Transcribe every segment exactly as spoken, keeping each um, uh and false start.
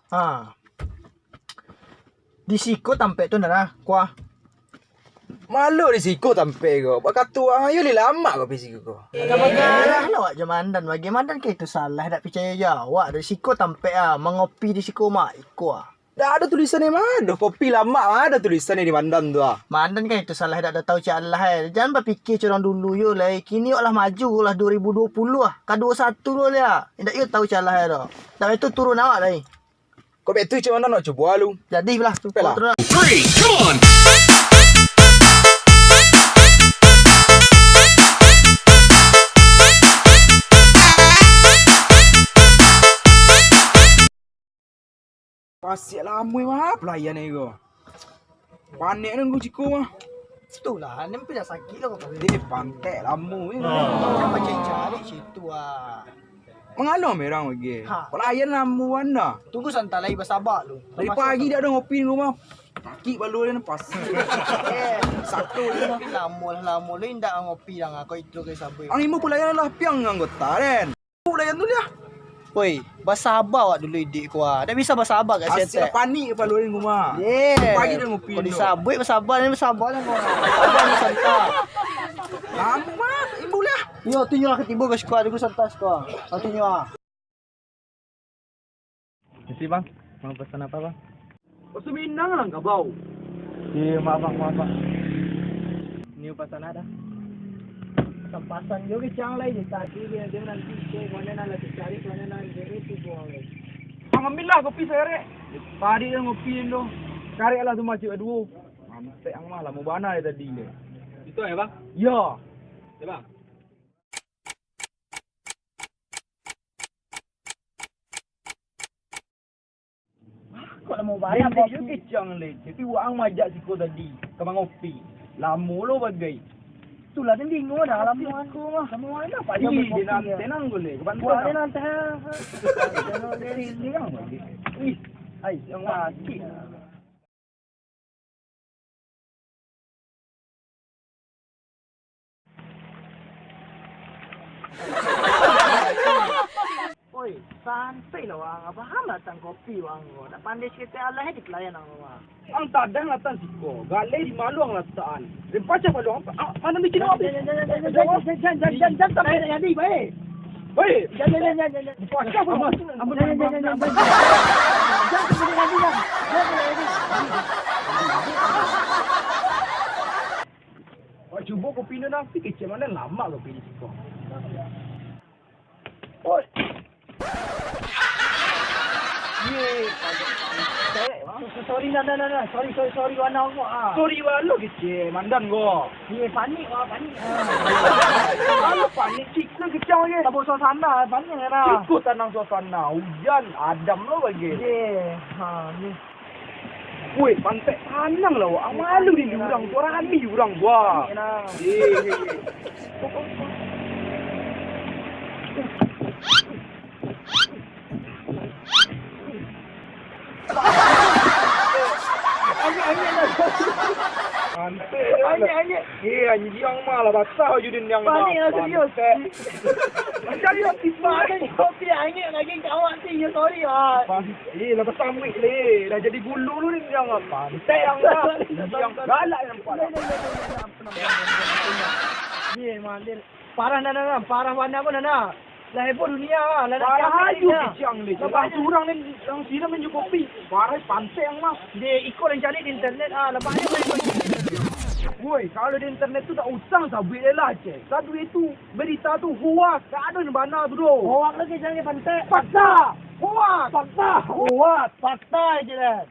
Ha. Di siko tampek tu, Nana, kuah. Malu di siko tampek ko. Bakato ang ayo li lamak kopi siko ko. Dah bagarah lah awak jo Mandan. Bagi Mandan ka itu salah, dak picayo jo awak. Di siko tampek ah, mangopi di siko mak iko ah. Dak ado tulisan yang mah, doh kopi lamak mah ado tulisan yang di Mandan tu ah. Mandan ka itu salah, dak ado tahu cak alah eh. Jan bapikia cak urang dulu yo lai. Kini awak lah maju lah dua ribu dua puluh ah. Ka dua satu lo lai ah. Indak yo tahu cak alah eh doh. Dak itu turun awak lai. Kok baitu cik Mandan nak cubo lu? Jadi lah. Oke lah. Turun lah. Three, two, one. Pasiak lamo mah pelayan ni ko. Panek nunggu ciko mah. Itulah, ni pun dah sakik lah kau. Dia pantek lamo ni. Macam cari situ ah. Mangalo merang lagi. Ha. Pelayan lamo bana. Tunggu santa lai, basaba lu. Dari pagi dak ado ngopi di rumah. Sakik balu dia nampak. Eh, satu dia mah. Lamo lah, lamo lu indak ngopi dah. Kau itu kau sabar. Ang imo pelayan lah piang anggota den. Pelayan tu dia. Woi, basaba awak dulu idik ku ah. Dak bisa basaba kat situ. Asyik panik kepala orang rumah. Yeah. Pagi dah ngopi. Kau disabuik basaba ni, basaba lah kau. Basaba ni santa. Lamo mah, imbau lah. Yo, tunjuk lah ketimbul ka siko, tunggu santa siko. Ah, tunjuk ah. Misi, Bang. Mau pesan apa, Bang? Bakso Minang lah kabau. Iya, maaf, Bang, maaf, Bang. Ni pesan ada. Pasan-pasan jo kecang lai di tadi dia, dia nanti cek mana nan lah dicari, mana nan dia itu buang lai. Bang, ambil lah kopi sakarek. Tadi dia ngopi tu. Karek lah tu macam dua. Mampek ang mah lamo bana dari tadi dia. Itu ya, Bang? Ya. Ya, Bang. Kok lamo bana? Bendek jo kecang le. Tapi waang majak siko tadi ka mangopi. Lamo lo bagai. Itulah den bingung dah, lamo siko mah. Lamo bana padi. Ih, den nanti nang boleh. Kapan buat den nanti? Siling ang bagi. Ih, ai, yang mati. Oi, santai lah waang. Paham lah tang kopi waang ko. Nak pandai sikit alah di pelayan ang waang. Ang tadang lah tang siko. Galeh di maluang lah taan. Rempah cah maluang apa? Ah, mana bikin apa? Jan, jan, jan, jan, jan, jan, jan, jan, jan, sampai nak jadi, baik. Hei! Jan, jan, jan, jan, jan, jan. Ampun, ampun, ampun, ampun, ampun. Jan, jan, jan, jan, jan. Jan, jan, jan, jan. Wah, cubo kopi ni nanti kecek mana lama kopi di siko. Oi. Ye, sorry, nah, nah, nah, nah. Sorry, sorry, sorry, wana ko, ah. Sorry, wana kecek, mandan ko. Ye, panik, wah, panik. Ah. Kalau panik, cik, kecek, ye. Tabuk suasana, panik, nah. Ikut tanang suasana, hujan, adam lo bagi. Ye, ha, ni. Woi, pantek tanang lah, wak. Malu di urang tu, rami urang, wah. Ye, ye, ye. Angin, angin lah. Pantek je lah. Angin, angin. Eh, anjiang mah lah basah baju dinding mah. Panik lah, serius. Pantek. Macam ni, tiba ni. Kopi angin lagi kawan sih, ya, sorry, ah. Pan-, eh, lah basah amik leh. Dah jadi gulu lu ni, yang pantek yang lah. Yang galak yang nampak. Ni, Mandir. Parah, Nana, Nana. Parah bana ko, Nana. Lah heboh dunia, lah nak parah kami aja dunia. Kicang ni. Lah banyak. Surang ni, yang sini minum kopi. Parah pantek yang mah. Di, iko nan cari di internet, ah, lah banyak, banyak. Woi, kalau di internet tu tak usah sabuik lah, cek. Sabuik tu, berita tu hoak. Tak ada yang bana tu doh. Hoak lagi jangan pantek. Fakta. Hoak. Fakta. Hoak. Fakta je lah.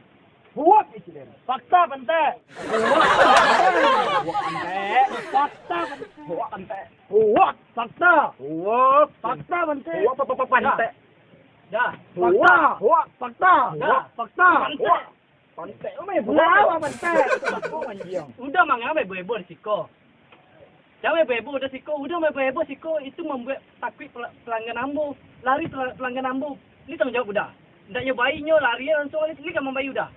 Hoak je, Ciden. Fakta, pantek. Hoak, pantek. Hoak, pantek. Fakta, pantek. Hoak, pantek. Hoak, fakta. Hoak. Fakta, pantek. Hoak, pa-, pa-, pa-, pantek. Dah. Hoak, fakta. Hoak. Fakta. Dah. Hoak, fakta. Pantek. Hoak. Pantek. Oh, main bola. Ngapa, pantek? Kau anjing. Udah, Mang, apa heboh-heboh di siko? Jan heboh-heboh, udah siko, udah heboh-heboh siko, itu mambuek takuik pel-, pelanggan ambo. Lari pel-, pelanggan ambo. Ni tanggung jawab udah. Ndak nyo bainyo lari langsung, ni kan mambaia udah.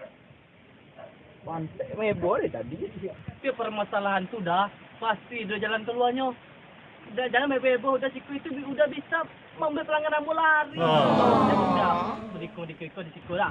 Pantek heboh dari tadi. Tapi permasalahan tu dah, pasti ado jalan kaluarnyo. Udah, jan heboh-heboh, udah siko itu bi-, udah bisa mambuek pelanggan ambo lari. Oh. Udah, udah. Beriko, diko, iko, di siko lah.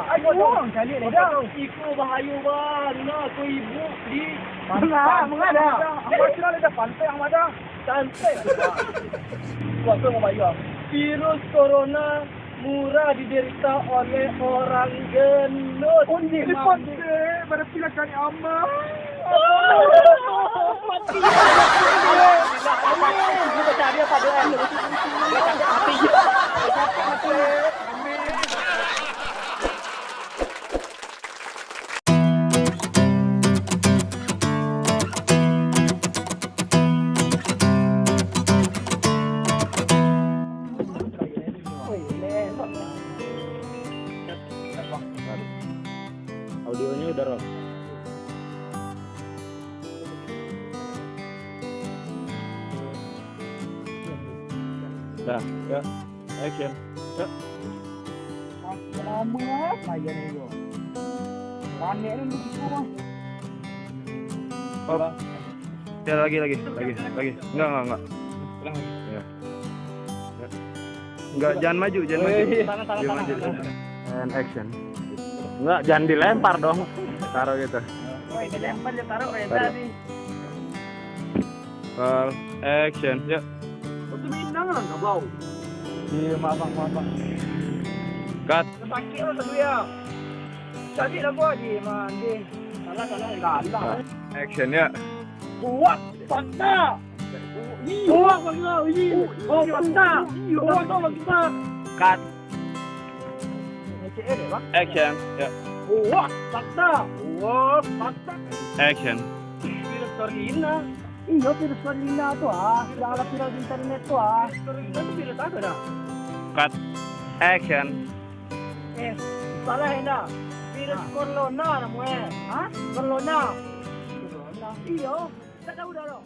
Ayo, dong, cari, dong. Iko bahayo bana ko ibu di pantai. Manga, manga dah. Apa sih ada pantai yang ada? Santai lah. Kuasa mau bayar. Virus corona murah diderita oleh orang gendut. Oh, ini pantai. Pada pila kali aman. Mati. Alhamdulillah. Ini baca dia pada. Mati. Mati. Audionyo udah, Ro? Dah, ya. Action. Ya. Lama lah, saya ni, bro. Panik tu, bro. Oh. Ya, lagi, lagi, lagi, lagi. Enggak, enggak, enggak. Ulang lagi. Ya. Enggak, jangan maju, jangan maju. Weh. Salah, salah, jangan salah, maju. Salah. And action. Enggak, jangan dilempar dong. Taruh gitu. Woi, Lempar je taruh kereta. Taruh. Ni. Roll. Action. Yuk. Itu Minang lah, nggak bau. Iya, maaf, Bang, maaf, Bang. Cut. Sakit lah tadi ya. Sakit lah gua, Ji, mandi. Salah, salah. Salah. Action, ya. Kuat, fakta. Iya. Kuat, fakta. Iya. Oh, fakta. Iya, fakta, fakta. Cut. Action. Ya. Wah, fakta. Wah, fakta. Action. Virus corona. Iyo, virus corona tu ah, yang ada viral di internet tu ah. Virus corona tu virus apa dah? Cut. Action. Eh, salah enda. Virus corona namonyo. Hah? Corona. Corona. Iyo, tak tahu dah lo.